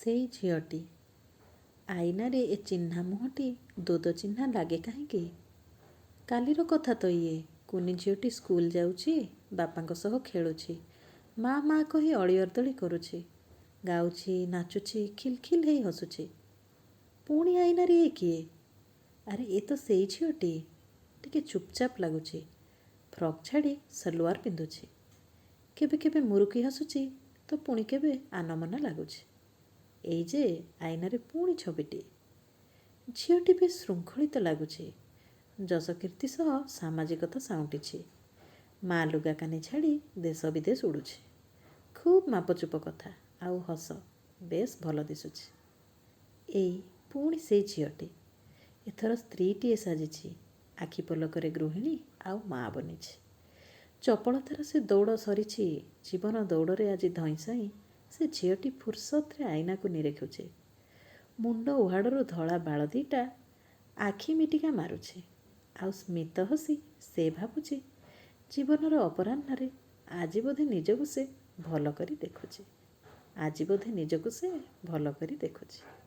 ସେଇ ଝିଅଟି। ଆଇନାରେ ଏ ଚିହ୍ନା ମୁହଁଟି ଦୋଦଚିହ୍ନା ଲାଗେ କାହିଁକି? କାଲିର କଥା ତ ଇଏ। କୁନି ଝିଅଟି ସ୍କୁଲ ଯାଉଛି, ବାପାଙ୍କ ସହ ଖେଳୁଛି, ମା ମା କହି ଅଳିଅର୍ଦ୍ଦଳି କରୁଛି, ଗାଉଛି, ନାଚୁଛି, ଖିଲଖିଲ ହେଇ ହସୁଛି। ପୁଣି ଆଇନାରେ ଏ କିଏ? ଆରେ, ଏ ତ ସେଇ ଝିଅଟି। ଟିକେ ଚୁପଚାପ ଲାଗୁଛି। ଫ୍ରକ୍ ଛାଡ଼ି ସଲୱାର ପିନ୍ଧୁଛି। କେବେ କେବେ ମୁରୁକି ହସୁଛି ତ ପୁଣି କେବେ ଆନମନା ଲାଗୁଛି। ଏଇ ଯେ, ଆଇନାରେ ପୁଣି ଛବିଟିଏ। ଝିଅଟି ବେଶ୍ ଶୃଙ୍ଖଳିତ ଲାଗୁଛି। ଯଶକୀର୍ତ୍ତି ସହ ସାମାଜିକତା ସାଉଁଟିଛି। ମା ଲୁଗା କାନି ଛାଡ଼ି ଦେଶ ବିଦେଶ ଉଡ଼ୁଛି। ଖୁବ୍ ମାପଚୁପ କଥା ଆଉ ହସ ବେଶ୍ ଭଲ ଦିଶୁଛି। ଏଇ ପୁଣି ସେଇ ଝିଅଟି। ଏଥର ସ୍ତ୍ରୀଟିଏ ସାଜିଛି। ଆଖି ପଲକରେ ଗୃହିଣୀ ଆଉ ମା ବନିଛି। ଚପଳତାର ସେ ଦୌଡ଼ ସରିଛି। ଜୀବନ ଦୌଡ଼ରେ ଆଜି ଧଇଁସଇଁ ସେ ଝିଅଟି ଫୁରସତରେ ଆଇନାକୁ ନିରେଖୁଛି। ମୁଣ୍ଡ ଉହାଡ଼ରୁ ଧଳା ବାଳ ଦିଟା ଆଖି ମିଟିକା ମାରୁଛି। ଆଉ ସ୍ମିତ ହସି ସେ ଭାବୁଛି, ଜୀବନର ଅପରାହ୍ନରେ ଆଜି ବୋଧେ ନିଜକୁ ସେ ଭଲ କରି ଦେଖୁଛି। ଆଜି ବୋଧେ ନିଜକୁ ସେ ଭଲ କରି ଦେଖୁଛି।